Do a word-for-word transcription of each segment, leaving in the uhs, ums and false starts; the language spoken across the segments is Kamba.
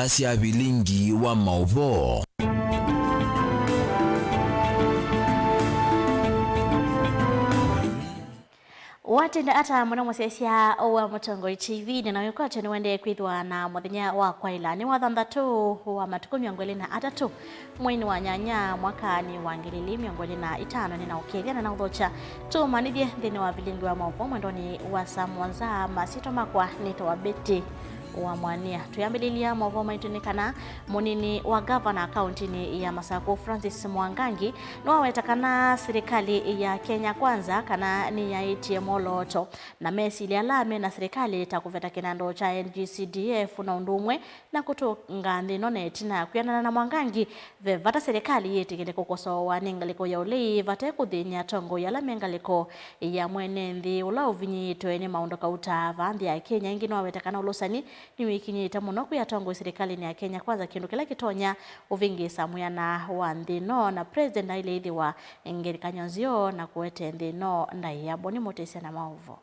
sya vilingi wa maũvoo. Watinda ata mũno mũsyaĩĩsya wa Mũtongoi T V, nĩ na wĩkwatyo nĩwendee kwĩthwa na mũthenya wa kwaĩla nĩ wa thanthatũ wa matukũ mĩongo ĩlĩ na atatũ, mweinĩ wa nyanya, mwakanĩ wa ngili ilĩ mĩongo ĩlĩ na itano. Nĩ na ũkethya na na ũthokya tũmanĩthye nthĩnĩ wa vilingi wa maũvoo mwendonĩ wa saa mũonza. Masyĩtwa makwa nĩtawa Betty wa Mwania. Twĩambĩlĩlya maũvoo maitũ nĩ kana mũnini wa ngavana kaũntĩnĩ ya Masakũ, Francis Mwangangi, nĩwaweta kana silikalĩ ya Kenya Kwanza kana nĩyaĩtye mwolooto na mesilya ala me na silikalĩ ta kũveta kĩnandũ kya N G C D F na ũndũ ũmwe na kũtũnga nthĩ ĩno na ĩtina. Kwĩanana na Mwangangi, ve vata silikalĩ yĩtĩkĩle kũkosoawa nĩ ngalĩko ya ũlei vate kũthĩny'a atongoi ala me ngalĩko ya mwene nthĩ ũla ũvinyĩĩtwe nĩ maũndũ kauta vaa nthĩ ya Kenya. Ĩngĩ nĩwaweta kana ũlũsani nĩwĩkinyĩte mũno kwĩ atongoi silikalĩnĩ ya Kenya Kwanza, kĩndũ kĩla kĩtonya ũvĩngĩĩsa mwĩana wa nthĩ ĩno, na President aĩle ĩthĩwa ngelekany'o nzeo na kũete nthĩ ĩno ndaĩa. Boni Mũtĩsya na maũvoo.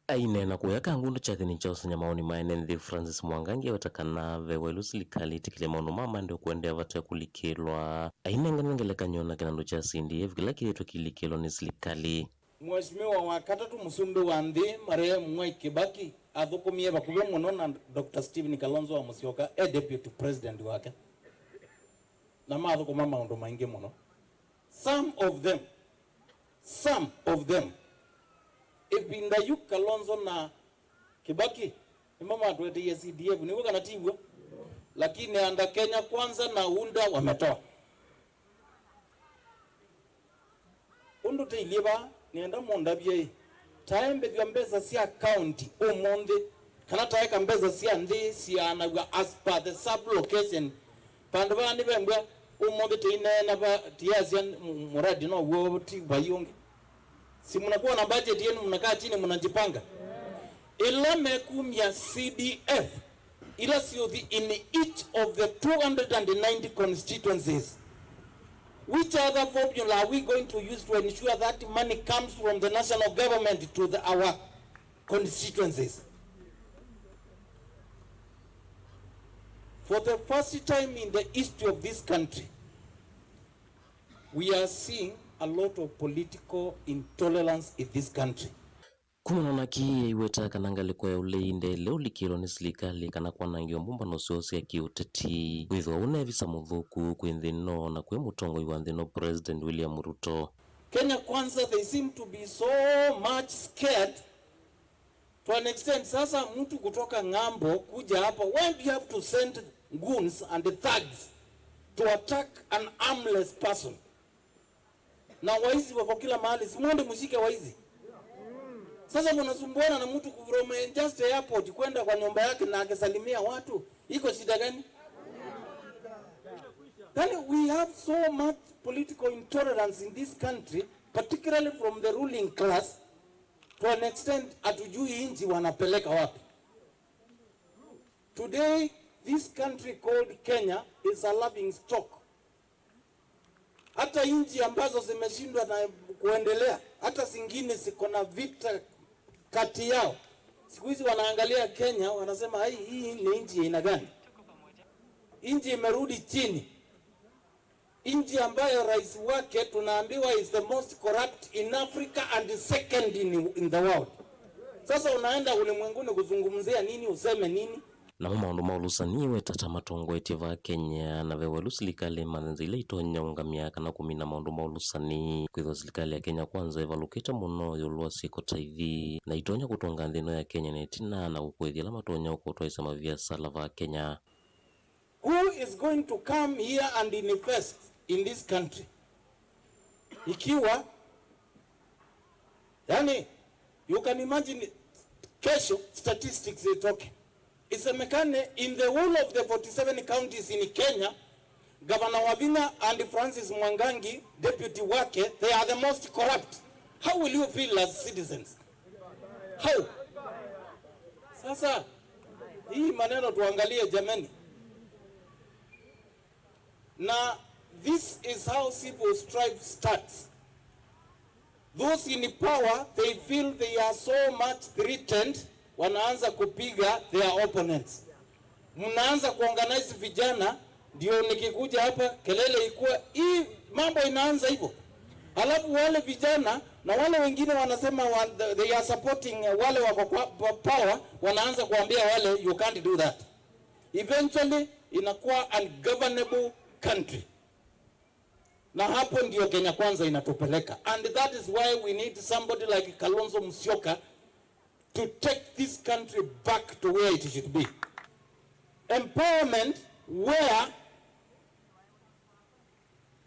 Aineena kũya kangũndũ kya thĩnĩ kya ũsany'a maoni ma ene nthĩ, Francis Mwangangi aweta kana ve waĩlu silikalĩ ĩtĩkĩle maũndũ ma maendeeo kũendeea vate kũlikĩlwa. Ainengane ngelekany'o na kĩnandũ kya C D F kĩla kĩthĩĩtwe kĩlikĩlwa nĩ silikalĩ. Mheshimiwa wa katatũ mũsumbĩ wa nthĩ, marehemu Mwai Kibaki, athũkũmie vakuvĩ mũno na Doctor Stephen Kalonzo wa Musyoka e deputy president wake, na mathũkũma maũndũ maingĩ mũno. Some of them, some of them, ĩvinda yu Kalonzo na Kibaki nĩmo matũeteie C D F, nĩw'o kana ti w'o? Lakini under Kenya Kwanza na UDA wametoa. Ũndũ tũilyĩ vaa, nĩenda mũndavye-ĩ, taembethw'a mbesa sya county ũmũnthĩ, kana taeka mbesa sya nthĩ siaanaw'a as per the sub-location. Vandũ vaa nĩvembwa ũmũnthĩ tũineena va, tiasya m-, mũradi now'o ti vai ũngĩ. Si mnakuwa na budget yenu, mnakaa chini, mnajipanga. Ĩla mekumya C D F, ila syũthi in each of the two hundred and ninety constituencies. Which other formula are we going to use to ensure that money comes from the national government to the, our constituencies? For the first time in the history of this country, we are seeing a lot of political intolerance in this country. Kumana na kĩĩ, aiweta kana ngalĩko ya ũlei ndyaĩle ũlikĩlwa nĩ silikalĩ kana kwanangĩwa mbũmbano syoo sya kĩũteti, kwĩthĩwa ũnevisa mũthũku kwĩ nthĩ ĩno na kwĩ mũtongoi wa nthĩ ĩno, President William Ruto. Kenya Kwanza, they seem to be so much scared to an extent. Sasa mtu kutoka ng'ambo kuja hapa, why do you have to send goons and thugs to attack an armless person? Na waizi wako kila mahali, si mwende mshike waizi. Sasa mnasumbuana na mtu from just airport kwenda kwa nyumba yake na akisalimia watu, iko shida gani? Then we have so much political intolerance in this country, particularly from the ruling class, to an extent hatujui nchi wanapeleka wapi. Today, this country called Kenya is a laughing stock. Hata nchi ambazo zimeshindwa na kuendelea, hata zingine ziko na vita kati yao, siku hizi wanaangalia Kenya, wanasema, "Ai, hii ni nchi ya aina gani?" Nchi imerudi chini. Nchi ambayo rais wake tunaambiwa is the most corrupt in Africa and second in, in the world. Sasa unaenda ulimwenguni kuzungumzia nini, useme nini? Namo maũndũ ma ũlũsani weta ta matongoetye vaa Kenya, na ve waĩlu silikalĩ ĩmanthe nzĩa ila itonya ũngamĩa kana kũmina maũndũ ma ũlũsani. Kwĩthĩwa silikalĩ ya Kenya Kwanza ĩvalũkĩte mũno ĩũlũ wa syĩko ta ithi, na itonya kũtũnga nthĩ ĩno ya Kenya na ĩtina na kũkũĩthya ala matonya kũtwaĩsya maviasala vaa Kenya. Who is going to come here and invest in this country? Ikiwa, yani, you can imagine, kesho statistics itoke. Isemekane, in the whole of the forty-seven counties in Kenya, Governor Wavinya and Francis Mwangangi, deputy wake, they are the most corrupt. How will you feel as citizens? How? Sasa, hii maneno tuangalie jameni. Na this is how civil strife starts. Those in power, they feel they are so much threatened Wanaanza kupiga their opponents. Mnaanza kuorganize vijana, ndio nikikuja hapa kelele ikuwa hii mambo inaanza hivyo. Alafu wale vijana na wale wengine wanasema wa, they are supporting wale wako kwa pa- power, wanaanza kuambia wale, "You can't do that." Eventually inakuwa ungovernable country. Na hapo ndio Kenya Kwanza inatupeleka. And that is why we need somebody like Kalonzo Musyoka to take this country back to where it should be. Empowerment where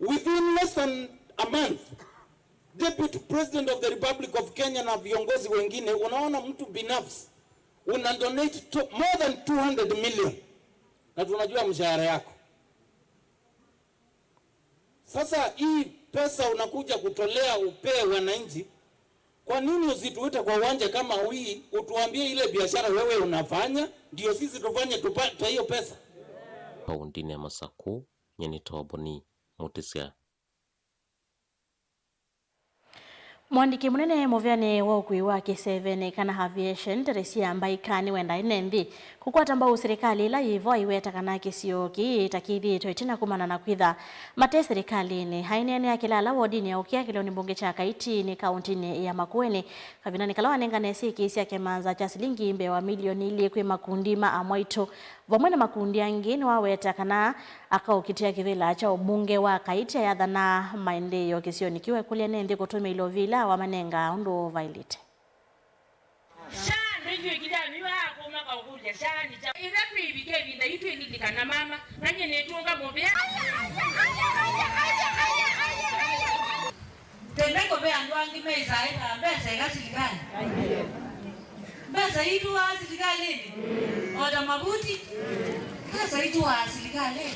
within less than a month, Deputy President of the Republic of Kenya na viongozi wengine, unaona mtu binafsi una donate to more than two hundred million, na tunajua mshahara yako. Sasa hii pesa unakuja kutolea upee wananchi, kwa nini usituite kwa uwanja kama hii, utuambie ile biashara wewe unafanya, ndio sisi tufanye tupate hiyo pesa? Kaũntĩnĩ ya Masakũ, nyie nĩ Toboni Mũtĩsya. Mũandĩki mũnene mũvĩanĩ wa ũkui wa kĩsevenĩ kana aviation, Teresia Mbaika, nĩwendaa ene nthĩ kũkwata mbau silikalĩ ĩla yĩ vo, aiweta kana kĩsio kĩĩ ta kĩthĩĩtwe ĩtina kumana na kwĩtha mate silikalĩnĩ. Aineenea Kĩlala wodinĩ ya Ũkĩa kĩlĩonĩ mbunge kya Kaitini kaũntĩnĩ ya Makueni, kavindanĩ kala wanengane syĩkĩĩ sya kĩmanza kya silingi mbee wa milioni ilĩ kwĩ makundi ma amwaitũ vamwe na makundi angĩ, nĩwaweta kana akaũkitĩa kĩvĩla kya ũmbunge wa Kaiti ayathanaa maendeeo kĩsionĩ kĩu ekũlya ene nthĩ kũtũmĩa ilovia ila wamanengaa ũndũ ũvaĩlĩte. Sha ndĩtw'ĩkĩte amĩwa akũma kaũkũlya, sha nĩ kyaũ? Ĩtha twĩvika ĩvinda yu twĩlilikana mama, na nyie nĩtũnga mũvea. Tene kũve andũ angĩ meisaa ĩtaa mbesa ĩka silikalĩ. Mbesa itũaa silikalĩnĩ, o ta mavuti, mbesa itũaa silikalĩnĩ,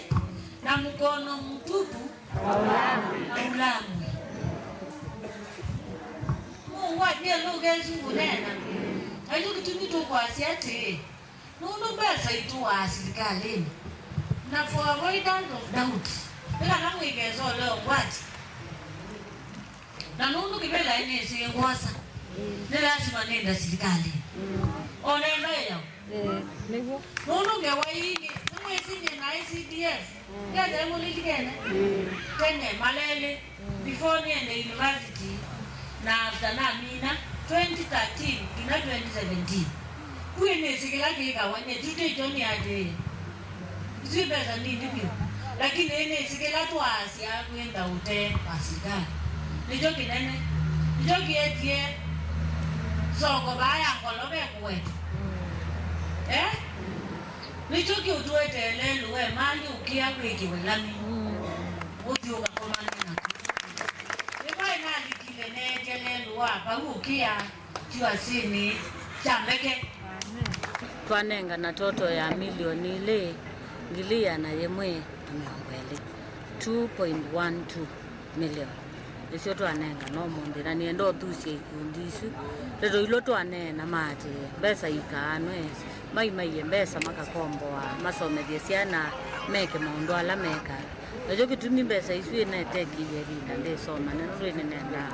na mkono mtupu na ulambwe. Mũngwatie lũgesu kũneena, na yu kĩtumi tũkwasya atĩĩ, nũndũ mbesa itũaa silikalĩnĩ. Na for avoidance of doubt, nĩ kana mwĩkesa ũlea ũkwati. Na nũndũ kĩvĩla nĩsĩ ngwosa, nĩ lasima nĩenda silikalĩ. Ona ĩno ĩyao. Nũndũ ngewa ii nĩ, nĩmwĩsĩ nyie naĩ C D F. Kete mũlilikene. Tene malelĩ, before nĩende university, na after namina, twenty thirteen nginya twenty seventeen. Kwĩ nĩsĩ kĩla kĩkawa, nyie tu tĩkyo nĩ atĩĩ. Isu mbesa nini vyũ, lakini nĩnĩsĩ kĩla twaasya kwĩtha ũtee wa silikalĩ nĩkyo kĩnene. Nĩkyo kĩetie soko vaa ya ngolova ĩkũwetwa. Eh? Nĩkyo kĩũtũetee lelũ we mali ũkĩa kwĩkĩwe lami. Ũthi ũkakomane naku. Nĩvaĩ nalikile neetye lelũ wa vau ũkĩa. Kyuasinĩ kya mbeke. Twanengana toto ya milioni ilĩ, ngili ĩana yĩmwe na mĩongo ĩlĩ, two point one two million, nĩsyo twanengana ũmũnthĩ, na nĩenda ũthusye ikundi isu. Ndeto ila twaneena ma atĩĩ, mbesa ikaanwe, maimaie mbesa makakomboa, masomethye syana, meke maũndũ ala mekaa. Nakyo kĩtumi mbesa isu ĩnetekĩie ĩvinda ndĩsoma nĩ nũndũ nĩnendaa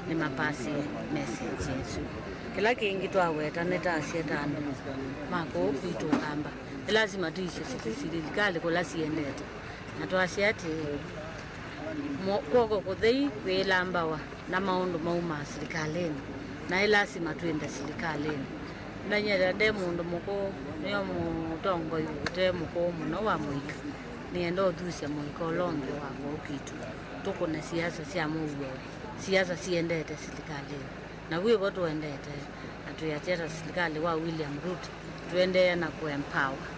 nĩmapasye message ĩsu. Kĩla kĩngĩ twaweta nĩ ta asya ta andũ ma kũũ kwitũ Ũkamba, nĩ lasima tũisye silikalĩ kũla siendete, na twasya atĩĩ, mo- kw'oko kũthei kwĩlambawa na maũndũ maumaa silikalĩnĩ, na ĩ lasima twĩnde silikalĩnĩ. Nanyie ta nde mũndũ mũkũũ, nĩyo mũtongoi ũte mũkũũ mũno wa mũika. Nĩenda ũthusya mũika ũla ũngĩ wa kũũ kwitũ. Tũkũne siasa sya mũuo, siasa siendete silikalĩnĩ. Na vu ĩvo tũendete, na twĩatĩĩa ta silikalĩ wa William Ruto, tũendeea na kũ empower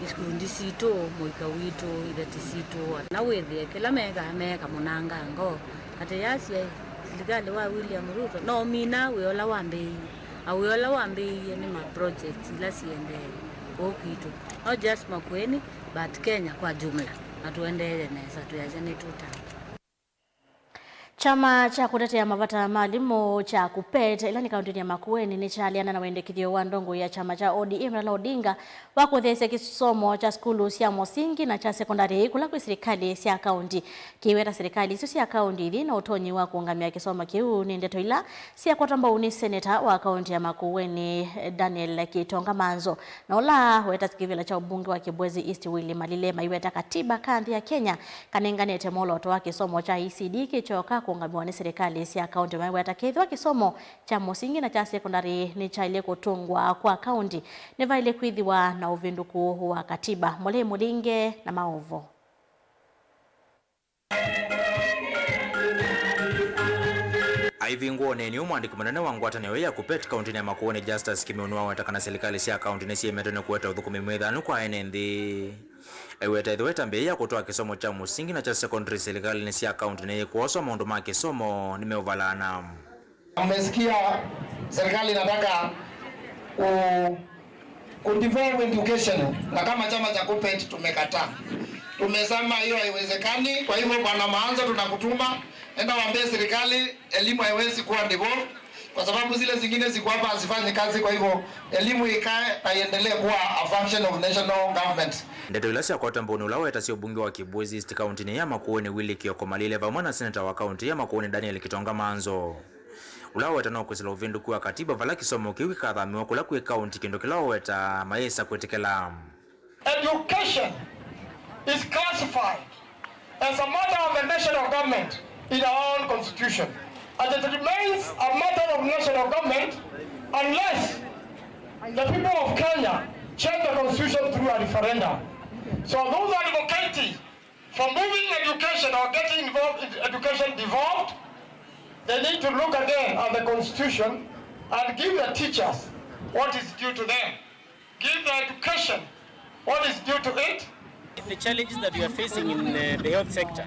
ikundi sitũ, mũika witũ, iveti sitũ, na wĩthĩe kĩla mekaa meeka mũnangango. Atĩ yasya silikalĩ wa William Ruto no ũmina wĩa ũla wambĩĩie, na wĩa ũla wambĩĩie nĩ ma projects ila siendee kũũ kwitũ, not just Makueni but Kenya kwa jumla, na tũendeeye nesa, twĩasya nĩtũtamba. Kyama kya kũtetea mavata ma alimũ kya KUPPET ĩla nĩ kaũntĩnĩ ya Makueni nĩkyaleana na wendekethyo wa ndongoi ya kyama kya O D M Raila Odinga wa kũtheesya kĩsomo kya sukulu sya mũsingi na kya sekondalĩ kũla kwĩ silikalĩ sya kaũntĩ. Kĩweta silikalĩ isu sya kaũntĩ ithi na ũtonyi wa kũũngamĩa kĩsomo kĩu nĩ ndeto ila syakwatwa mbau nĩ seneta wa kaũntĩ ya Makueni, Daniel Kitonga Manzo, na ũla weta kĩvĩla kya ũmbunge wa Kibwezi East Willy Malile. Maiweta katiba ka nthĩ ya Kenya kanenganĩte mwolooto wa kĩsomo kya E C D kĩkyoka kũũngamĩwa nĩ silikalĩ sya kaũntĩ. Maiweta kethĩwa kĩsomo kya mũsingi na kya sekondalĩ nĩkyaĩle kũtũngwa kwa kaũntĩ, nĩvaĩle kwĩthĩwa na ũvĩndũku wa katiba. Mũlei Mũlinge na maũvoo. Aivingwa ũneeni ũũ, mwandĩki mũnene wa ngwatanĩo ya KUPPET kaũntĩnĩ ya Makueni, Justus Kĩmeu, nĩwaweta kana silikalĩ sya kaũntĩ nĩsyĩmetwe nĩ kũete ũthũkũmi mwĩthanu kwa ene nthĩ. Aiweta ethĩwa ĩtambya ya kũtwaa kĩsomo kya mũsingi na kya secondary silikalĩnĩ sya kaũntĩ nĩyĩkwoswa, maũndũ ma kĩsomo nĩmeũvalaana. Umesikia serikali inataka ku, ku devolve education, na kama chama cha KUPPET tumekataa. Tumesema hiyo haiwezekani. Kwa hivyo, Bwana Maanzo, tunakutuma, enda waambie serikali elimu haiwezi kuwa devolved, kwa sababu zile zingine ziko hapa hazifanyi kazi. Kwa hivyo, elimu ikae na iendelee kuwa a function of national government. Ndeto ila syakwata mbau nĩ ũla wetasya ũmbunge wa Kibwezi East kaũntĩnĩ ya Makueni, Willy Kioko Malile, vamwe na seneta wa kaũntĩ ya Makueni, Daniel Kitonga Manzo, ũla waweta no kwĩsĩla ũvĩndũku wa katiba vala kĩsomo kĩu kĩkathamĩwa kũla kwĩ kaũntĩ, kĩndũ kĩla waweta mayĩsa kwĩtĩkĩla. Education is classified as a matter of the national government in our own constitution, and it remains a matter of national government unless the people of Kenya change the constitution through a referendum. So those advocating for moving education or getting involved in education devolved, they need to look again at the constitution and give the teachers what is due to them. Give the education what is due to it. The challenges that we are facing in, uh, the health sector,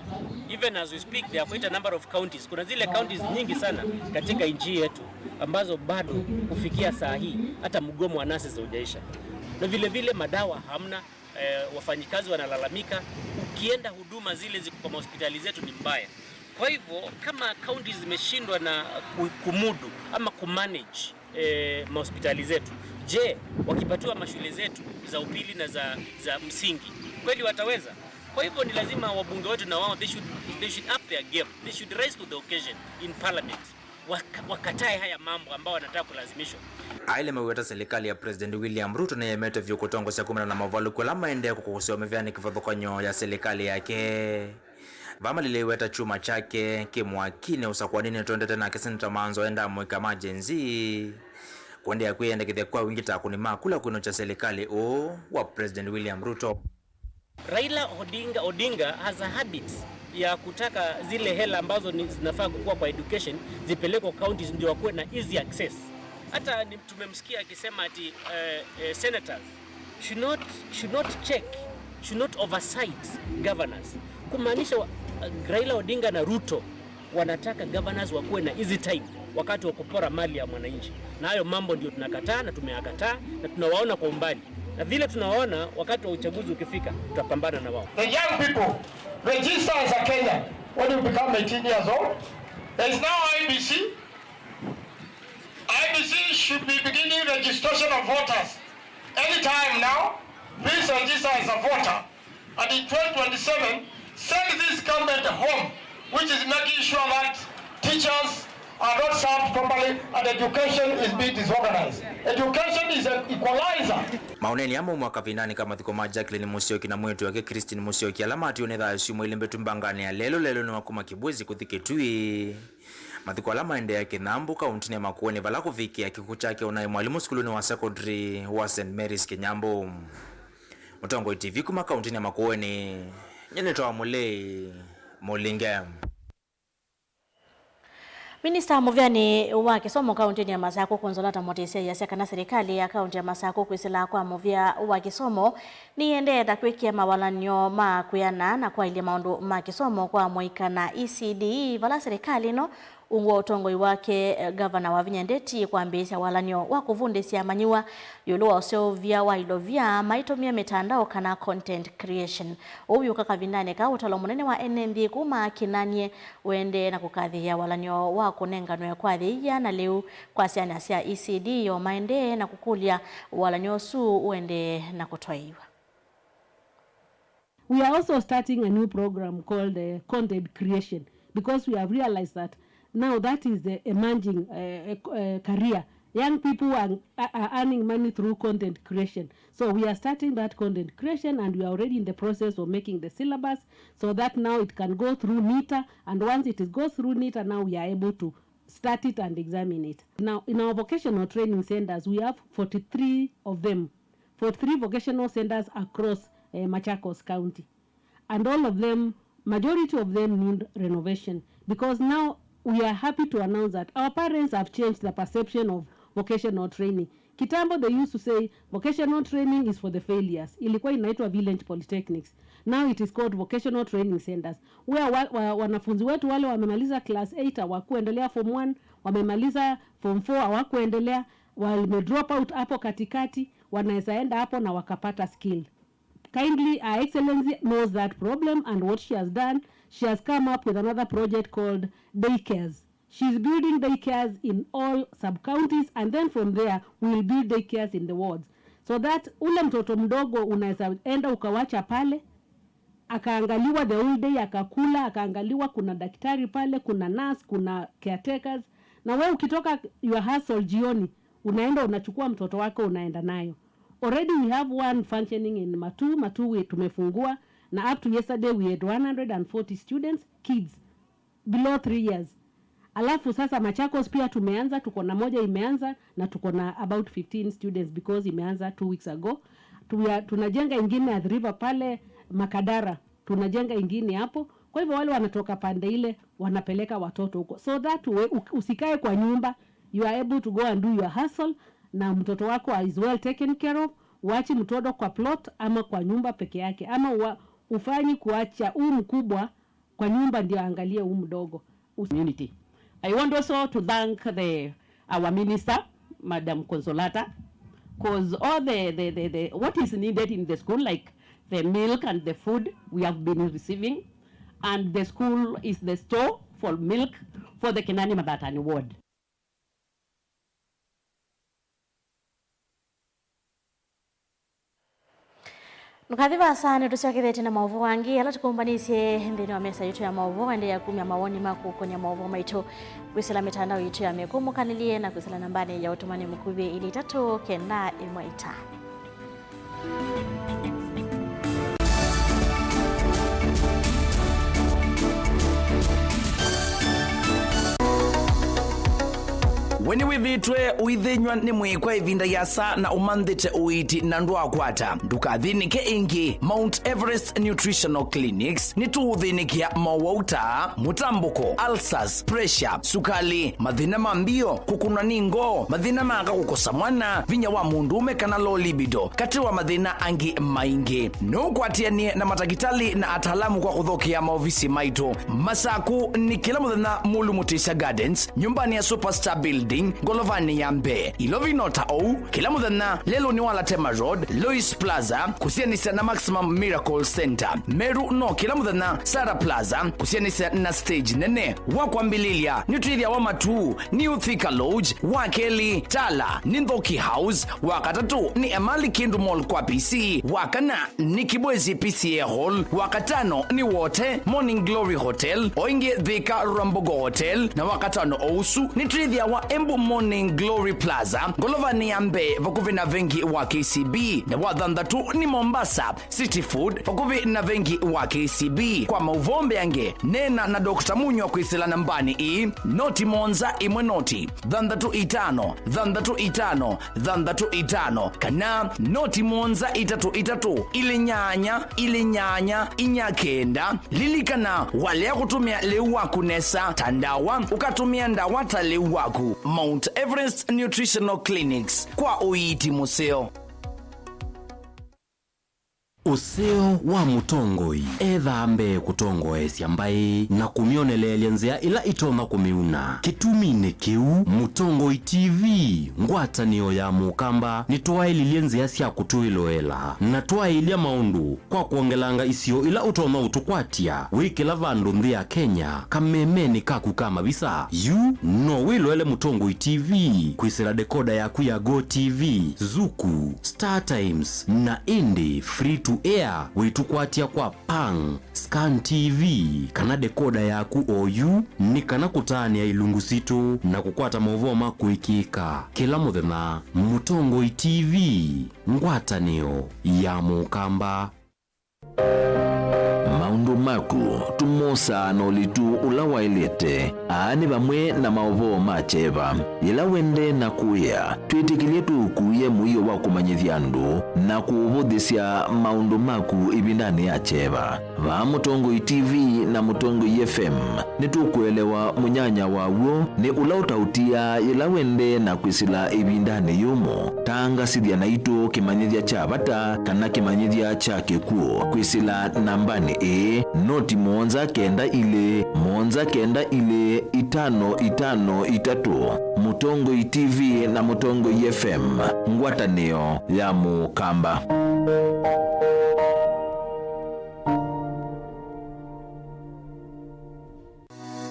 even as we speak, there are quite a number of counties. Kuna zile counties nyingi sana katika nchi yetu ambazo bado kufikia saa hii hata mgomo wa nurses haujaisha. Na vile vile madawa hamna, eh, wafanyikazi wanalalamika. Ukienda huduma zile ziko kwa mahospitali zetu ni mbaya. Kwa hivyo kama counties zimeshindwa na ku-, kumudu ama kumanage, eh, mahospitali zetu, je, wakipatiwa mashule zetu za upili na za, za msingi, kweli wataweza? Kwa hivyo ni lazima wabunge wetu na wao, they should, they should up their game. They should rise to the occasion in parliament. Waka-, wakatae haya mambo ambao wanataka kulazimishwa. Aile maweta serikali ya President William Ruto nĩyemete vyũ kũtongosya kumana na mavalũku ala maendee kũkũsĩwa mĩvea nĩ kĩvathũkany'o ya serikali yake. Vamwe Malile aiweta kyuma kyake kĩ mwakinĩ ũsakũanĩnĩ twendete nake Seneta Manzo aendaa mũika ma Gen Z kũendeea kwĩyendekethya kwa wingĩ ta akũni ma kula kwĩnũkya serikali ũũ wa President William Ruto. Raila Odinga, Odinga has a habit ya kutaka zile hela ambazo ni, zinafaa kukua kwa education zipelekwe counties ndio wakuwe na easy access. Hata ni, tumemsikia akisema ati, eh, eh, senators should not, should not check, should not oversight governors. Kumaanisha wa, Raila Odinga na Ruto wanataka governors wakuwe na easy time wakati wa kupora mali ya mwananchi, na hayo mambo ndio tunakataa na tumeyakataa na tunawaona kwa umbali, na vile tunawaona wakati wa uchaguzi ukifika tutapambana na wao. The young people, register as a Kenyan when you become eighteen years old. There is now I B C. I B C should be beginning registration of voters anytime now. Please register as a voter. And in twenty twenty-seven, send this government home, which is making sure that teachers are not served properly and education is being disorganized. Education is an equalizer. Maũneeni aa maumwa kavindanĩ ka mathiko ma Jacqueline Musyoki na mwĩĩtu wake Christine Musyoki, ala matiwe nĩ thayũ syumwa ilĩ mbĩtu mbanganĩ ya lelũ lelũ nĩ wa kuma Kibwezi kũthi Kitui. Mathiko ala maendeea Kĩnambũ, kaũntĩnĩ ya Makueni, vala kũvikĩa kĩkw'ũ kyake ũnaĩ mwalimũ sukulunĩ wa sekondari wa Saint Mary's Kĩnyambũ. Mũtongoi T V kuma kaũntĩnĩ ya Makueni, nyie nĩtawa Mũlei Mũlinge. Minista mũvyanĩ wa kĩsomo kaũntĩnĩ ya Masakũ, Consolata Mũtĩsya, easya kana silikalĩ ya kaũntĩ ya Masakũ kwĩsĩla kwa mũvea wa kĩsomo nĩyĩendee ta kwĩkĩa mawalany'o ma kwĩana na kwaĩlya maũndũ ma kĩsomo kwa mũika na E C D E, vala silikalĩ ĩno Ungu wa ũtongoi wake, eh, Ngavana Wavinya Ndeti kwambĩĩsya walany'o wa kũvundĩsya amanyĩw'a ĩũlũ wa ũseũvya wa ilovia maitũmĩa mĩtandao kana content creation. Ũu wĩũka kavindanĩ ka ũtalo mũnene wa ene nthĩ kuma Kinanie ũendee na kũkathĩĩa walany'o wa kũnenganwe kwa yĩia na lĩu kwa syana sya E C D yo maendee na kũkũlya walany'o ũsu ũendee na kũtwaĩĩw'a. We are also starting a new program called, uh, content creation, because we have realized that now that is the emerging, uh, uh, uh, career. Young people are, are, are earning money through content creation. So we are starting that content creation, and we are already in the process of making the syllabus so that now it can go through NITA, and once it is, goes through NITA, now we are able to start it and examine it. Now, in our vocational training centers, we have forty-three of them, forty-three vocational centers across, eh, Machakos County. And all of them, majority of them need renovation, because now we are happy to announce that our parents have changed the perception of vocational training. Kitambo, they used to say vocational training is for the failures. Ilikuwa inaitwa village polytechnics. Now it is called vocational training centers, where wa, wa, wanafunzi wetu wale wamemaliza class eight hawakuendelea form one, wamemaliza form four hawakuendelea, wame drop out hapo katikati, wanaweza enda hapo na wakapata skill. Kindly, Her Excellency knows that problem, and what she has done, she has come up with another project called daycares. She's building daycares in all sub-counties, and then from there, we will build daycares in the wards. So that ule mtoto mdogo unaweza enda ukawacha pale, akaangaliwa the whole day, akakula, akaangaliwa, kuna daktari pale, kuna nurse, kuna caretakers. Na we ukitoka your hustle jioni, unaenda unachukua mtoto wako, unaenda nayo. Already we have one functioning in Matuu. Matuu we tumefungua, na up to yesterday we had one hundred and forty students, kids below three years. Alafu sasa Machakos pia tumeanza, tuko na moja imeanza, na tuko na about fifteen students because imeanza two weeks ago. Tuya, tunajenga ingine Athi River pale Makadara, tunajenga ingine hapo. Kwa hivyo wale wanatoka pande ile wanapeleka watoto huko, so that we, u-, usikae kwa nyumba, you are able to go and do your hustle, na mtoto wako is well taken care of. Uachi mtoto kwa plot ama kwa nyumba peke yake, ama ua-, ufanyi kuacha huu mkubwa kwa nyumba ndio aangalie huu mdogo. Us- community. I want also to thank the, our minister, Madam Consolata, 'cause all the, the, the, the, what is needed in the school, like the milk and the food, we have been receiving, and the school is the store for milk for the Kinanie Mathatani ward. Ndũkathi vaasa, nĩtũsyokethetye na maũvoo angĩ ala tũkũmbanĩsye nthĩnĩ wa mesa yitũ ya maũvoo. Endeea kumya mawoni maku ũkony'a maũvoo maitũ kwĩsĩla mĩtandao yitũ ya mĩkũmũkanĩlye na kwĩsĩla nambanĩ ya ũtũmani mũkuvĩ, ilĩ itatũ kenda ĩmwe ĩtano. We nĩwĩthĩĩtwe ũithĩnyw'a nĩ mwĩĩ kwa ĩvinda yĩasa na ũmanthĩte ũiiti na ndwaakwata? Ndũkathĩnĩke ĩngĩ. Mount Everest Nutritional Clinics nĩtũũthĩnĩkĩa mowau ta mũtambũko, ulcers, pressure, sukali, mathĩna ma mbio, kũkũnwa nĩ ngoo, mathĩna ma aka kũkosa mwana, vinya wa mũndũũme kana low libido, katĩ wa mathĩna angĩ maingĩ. No ũkwatĩanĩe na matakĩtalĩ na ataalamu kwa kũthokea maovisi maitũ. Masaku nĩ kĩla mũthenya Mulu Mutisya Gardens, nyũmbanĩ ya Superstar Building, ngolovanĩ ya mbee. Ilovi no ta ũu, kĩla mũthenya lelũnĩ wa Latema Road, Lois Plaza, kũsianĩsya na Maximum Miracle Center. Meru no kĩla mũthenya Sarah Plaza, kũsianĩsya na stage nene. Wa kwambĩlĩlya nĩ Twĩthĩawa Matuu, New Thika Lodge, wa kelĩ Tala nĩ Nthoki House, wa katatũ nĩ Emali Kindu Mall kwa P C, wa kana nĩ Kibwezi P C A Hall, wa katano nĩ Wote Morning Glory Hotel, o ĩngĩ Thika Rwambogo Hotel, na wa katano o ũsu nĩ Twĩthĩawa Embu Morning Glory Plaza, ngolovanĩ ya mbee vakuvĩ na vengi wa K C B, na wa thanthatũ nĩ Mombasa City Food, vakuvĩ na vengi wa K C B. Kwa maũvoo mbeange, neena na Doctor Munywa kwĩsĩla nambanĩ ii, noti mũonza ĩmwe noti, thanthatũ itano, thanthatũ itano, thanthatũ itano, kana noti mũonza itatũ itatũ, ilĩ nyanya, ilĩ nyanya, inya kenda. Lilikana, walea kũtũmĩa lĩu waku nesa ta ndawa, ũkatũmĩa ndawa ta lĩu waku. Mount Everest Nutritional Clinics, kwa ũiiti mũseo. Ũseo wa mũtongoi ethaa mbee kũtongoesya mbaĩ na kũmyoneleelya nzĩa ĩla ĩtonya kũmĩuna. Kĩtuminĩ kĩu, Mũtongoi T V, ngwatanĩo ya Mũkamba, nĩtwaĩlilye nzĩa sya kũtwĩloela na twaĩlya maũndũ kwa kwongelanga isio ila ũtonya ũtũkwatya wĩ kĩla vandũ nthĩ ya Kenya, kamemenĩ kaku ka mavisa. Yu no wĩloele Mũtongoi T V kwĩsĩla dekoda yaku ya Go T V, Zuku, Star Times, na ĩndĩ free to air wĩtũkwatya kwa Pang, Scan T V, kana dekoda yaku oyu, nĩ kana kũtaanĩa ilungu sitũ na kũkwata maũvoo ma kũĩkĩĩka kĩla mũthenya. Mũtongoi T V, ngwatanĩo ya Mũkamba. Maũndũ maku tũmosaa na ũlitu ũla waĩlĩte. Aa nĩ vamwe na maũvoo ma kyeva. Yĩla wendee na kũĩa, twĩtĩkĩlye tũũkuĩe mũio wa kũmanyĩthya andũ na kũũvũthĩsya maũndũ maku ĩvindanĩ ya kyeva. Vaa Mũtongoi T V na Mũtongoi F M, nĩtũkũelewa mũnyanya waw'o nĩ ũla ũtaũtiaa yĩla wendee na kwĩsĩla ĩvindanĩ yũmũ. Tangasĩthya naitũ kĩmanyĩthya kya vata kana kĩmanyĩthya kya kĩkw'ũ kwĩsĩla nambanĩ ĩĩ, noti mũonza kenda ilĩ, mũonza kenda ilĩ, itano itano itatũ. Mũtongoi T V na Mũtongoi F M, ngwatanĩo ya Mũkamba.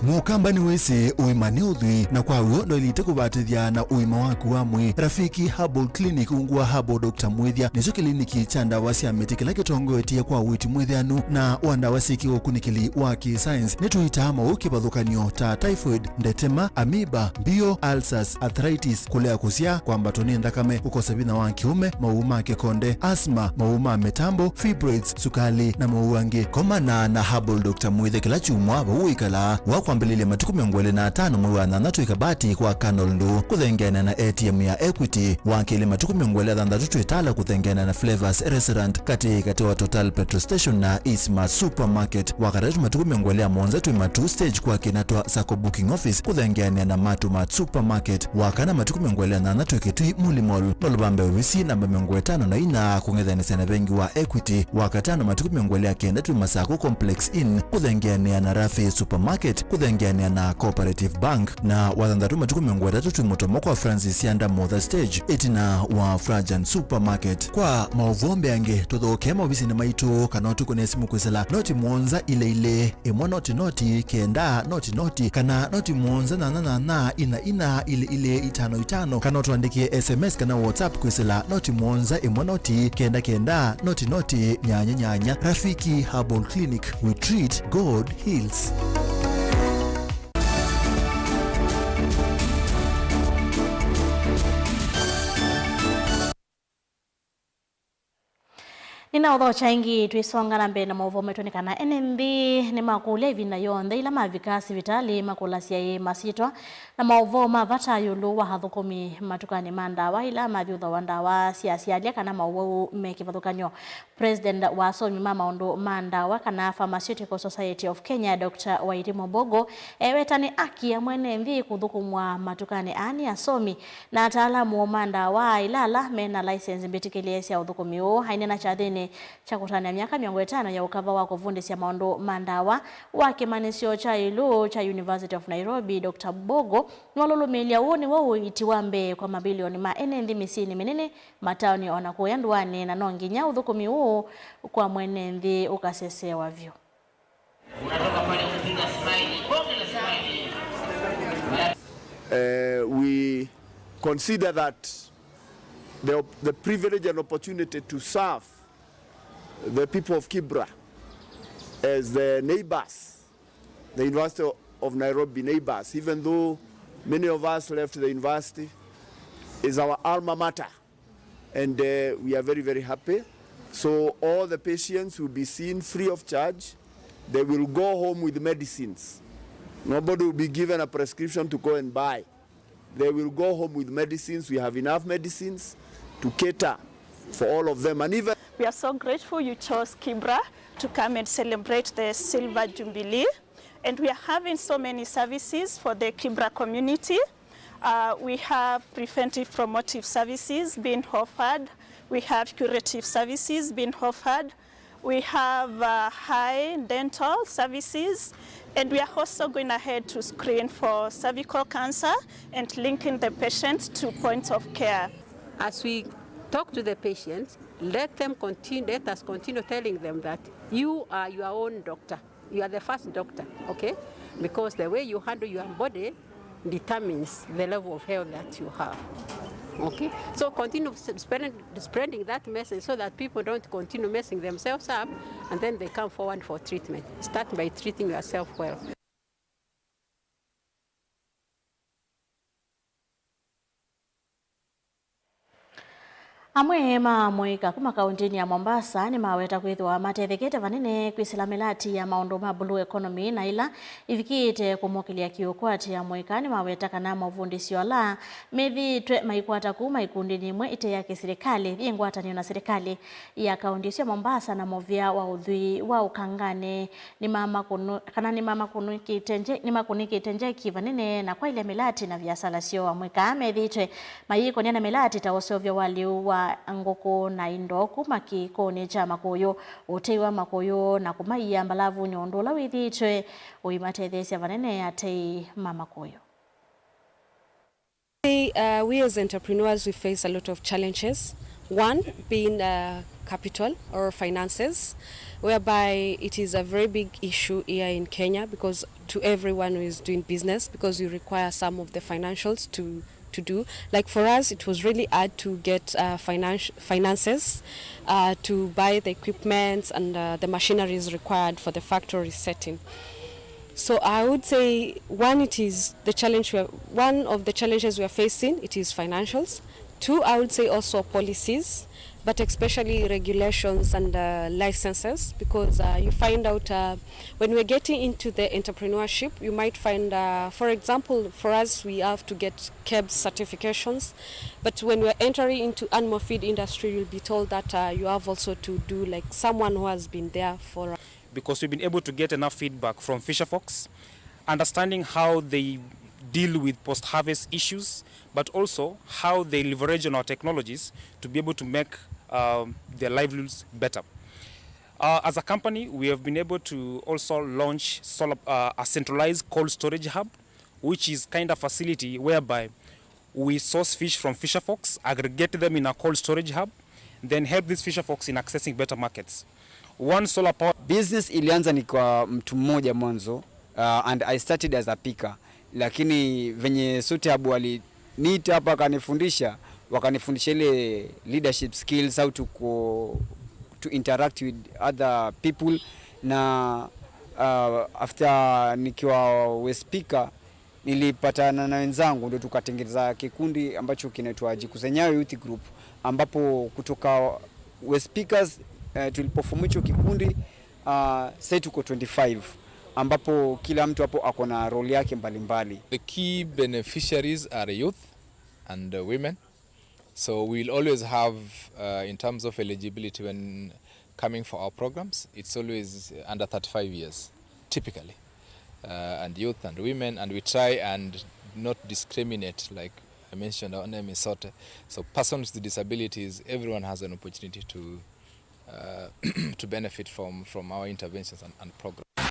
Mũkamba nĩwĩsĩ ũima nĩ ũthwii, na kwa w'o ndwaĩlĩte kũvatĩthya na ũima waku wa mwĩĩ. Rafiki Herbal Clinic, ungu wa Herbal Doctor Mwĩthya, nĩkyo kĩliniki kya ndawa sya mĩtĩ kĩla kĩtongoetye kwa ũiiti mwĩthĩanu na wa ndawa syĩ kĩũkunĩkĩli wa kĩ-science. Nĩtũitaa maũũ kĩvathũkany'o ta typhoid, ndetema, amoeba, mbio, ulcers, arthritis, kũlea kũsyaa, kwambatwa nĩ nthakame, kũkosa vinya wa kĩũme, maũũ ma kĩkonde, asthma, maũũ ma mĩtambo, fibroids, sukali, na maũũ angĩ. Komana na Herbal Doctor Mwĩthya kĩla kyumwa vau ũikalaa, wa kwambĩlĩlya matukũ mĩongo ĩlĩ na atano mwei wa thanthatũ ĩkabati kwa Colonel Ndũ, kũthengeanĩa na A T M ya Equity, wa kelĩ matukũ mĩongo ĩlĩ na thanthatũ twĩ Tala kũthengeanĩa na Flavors Restaurant, katĩ katĩ wa Total Petrol Station na Eastmart Supermarket, wa katatũ matukũ mĩongo ĩlĩ na mũonza twĩ Matuu Stage kwa Kinatwa Sacco Booking Office kũthengeanĩa na Matumart Supermarket, wa kana matukũ mĩongo ĩlĩ na nyanya twĩ Kitui Muli Mall, no lũvambe ovisi namba mĩongo ĩtano na inya kũng'ethanĩsya na vengi wa Equity, wa katano matukũ mĩongo ĩlĩ na kenda twĩ Masako Complex Inn kũthengeanĩa na Rafi Supermarket kũthengeanĩa na Cooperative Bank, na wa thanthatũ matukũ mĩongo ĩtatũ twĩ Mũtomo kwa Francis Sianda Motha Stage ĩtina wa Frajan Supermarket. Kwa maũvoo mbeange, tũthokee maovisinĩ maitũ kana ũtũkũne simũ kwĩsĩla noti mũonza ilĩ ilĩ, ĩmwe noti noti, kenda noti noti, kana noti mũonza nyanya nyanya, ina ina, ilĩ ilĩ, itano itano, kana ũtũandĩkĩe S M S kana WhatsApp kwĩsĩla noti mũonza ĩmwe noti, kenda kenda, noti noti, nyanya nyanya. Rafiki Herbal Clinic, we treat, God heals. Nĩnaũthokya ĩngĩ twĩsonga na mbee na maũvoo maitũ nĩ kana ene nthĩ nĩmakũlya ĩvinda yonthe ĩla mavika sivitalĩ makũlasya ĩ masyĩtwa na maũvoo ma vata ĩũlũ wa athũkũmi matukanĩ ma ndawa ĩla mavyũthawa ndawa sya syalya kana maũwau me kĩvathũkany'o. President wa asomi ma maũndũ ma ndawa kana Pharmaceutical Society of Kenya, Doctor Wairimu Mbogo, eweta nĩ aki ya mwene nthĩ kũthũkũmwa matukanĩ aa nĩ asomi na ataalamu ma ndawa ĩla ala me na license mbĩtĩkĩlĩe sya ũthũkũmi ũũ. Aineena kyathĩnĩ kya kũtanĩa myaka mĩongo ĩtano ya ũkava wa kũvundĩsya maũndũ ma ndawa wa kĩmanyĩsyo kya ĩũlũ kya University of Nairobi, Doctor Mbogo nĩwalũlũmĩĩlya ũũ nĩw'o ũiiti wa mbee kwa mavilioni ma ene nthĩ mĩsyĩnĩ mĩnene, mataoni o na kũya ndũanĩ, na no nginya ũthũkũmi ũũ kwa mwene nthĩ ũkasesewa vyũ. Uh, we consider that the, the privilege and opportunity to serve the people of Kibra as the neighbors, the University of Nairobi neighbors, even though many of us left the university, is our alma mater. And uh, we are very, very happy. So all the patients will be seen free of charge. They will go home with medicines. Nobody will be given a prescription to go and buy. They will go home with medicines. We have enough medicines to cater for all of them. And even We are so grateful you chose Kibra to come and celebrate the Silver Jubilee. And we are having so many services for the Kibra community. Uh, we have preventive promotive services being offered. We have curative services being offered. We have uh, high dental services, and we are also going ahead to screen for cervical cancer and linking the patient to point of care. As we talk to the patients, let them continue, let us continue telling them that you are your own doctor. You are the first doctor, okay? Because the way you handle your body determines the level of health that you have. Okay? So continue spreading, spreading that message so that people don't continue messing themselves up and then they come forward for treatment. Start by treating yourself well. Amwe ma amũika kuma kaũntĩnĩ ya Mombasa nĩmaweta kwĩthĩwa matethekete vanene kwĩsĩla mĩlati ya maũndũ ma blue economy na ĩla ĩvikĩĩte kũmũkĩlya kĩũkwati. Amũika nĩmaweta kana maũvundĩsyo ala methĩĩtwe maikwata kuma ikundinĩ imwe ite ya kĩsilikalĩ yĩ ngwatanĩo na silikalĩ ya kaũntĩ ĩsu ya Mombasa na mũvĩa wa ũthwii wa ũkanganĩ nĩmamakũnũ-, kana nĩmamakũnĩkĩte nje-, nĩmakũnĩkĩte njeki vanene na kwaĩlya mĩlati na viasala syoo. Amũika methĩĩtwe mayĩkũnĩa na mĩlati ta ũseũvya wa lĩu wa ngũkũ na indo kuma kĩkonĩ kya makũyũ, ũtei wa makũyũ na kũmaia mbalavunĩ, ũndũ ũla wĩthĩĩtwe ũimatetheesya vanene atei ma makũyũ. Uh, we as entrepreneurs, we face a lot of challenges. One being uh, capital or finances, whereby it is a very big issue here in Kenya because to everyone who is doing business, because you require some of the financials to, to do. Like for us, it was really hard to get uh, financi- finances uh, to buy the equipments and uh, the machineries required for the factory setting. So I would say one, it is the challenge we are, one of the challenges we are facing, it is financials. Two, I would say also policies, but especially regulations and uh, licenses, because uh, you find out uh, when we're getting into the entrepreneurship, you might find, uh, for example, for us, we have to get KEBS certifications, but when we're entering into animal feed industry, you'll be told that uh, you have also to do like someone who has been there for because we've been able to get enough feedback from fisherfolks, understanding how they deal with post-harvest issues, but also how they leverage on our technologies to be able to make um, their livelihoods better. Uh, as a company, we have been able to also launch solar, uh, a centralized cold storage hub, which is kind of facility whereby we source fish from fisherfolks, aggregate them in a cold storage hub, then help these fisherfolks in accessing better markets. One solar power. Business ilianza ni kwa mtu mmoja mwanzo, uh, and I started as a picker, lakini venye Sote Abu aliniita hapa akanifundisha, wakanifundisha ile leadership skills, how to co- to interact with other people, na uh, after nikiwa West Picker nilipatana na wenzangu, ndio tukatengeza kikundi ambacho kinaitwa Jikusanyayo Youth Group, ambapo kutoka West Pickers eh, tulipofomu hicho kikundi uh, sasa tuko twenty-five, ambapo kila mtu hapo ako na role yake mbalimbali. The key beneficiaries are youth and uh, women. So we will always have, uh, in terms of eligibility when coming for our programs, it's always under thirty-five years, typically, uh, and youth and women, and we try and not discriminate, like I mentioned, our name is Sote. So persons with disabilities, everyone has an opportunity to, uh, to benefit from, from our interventions and, and programs.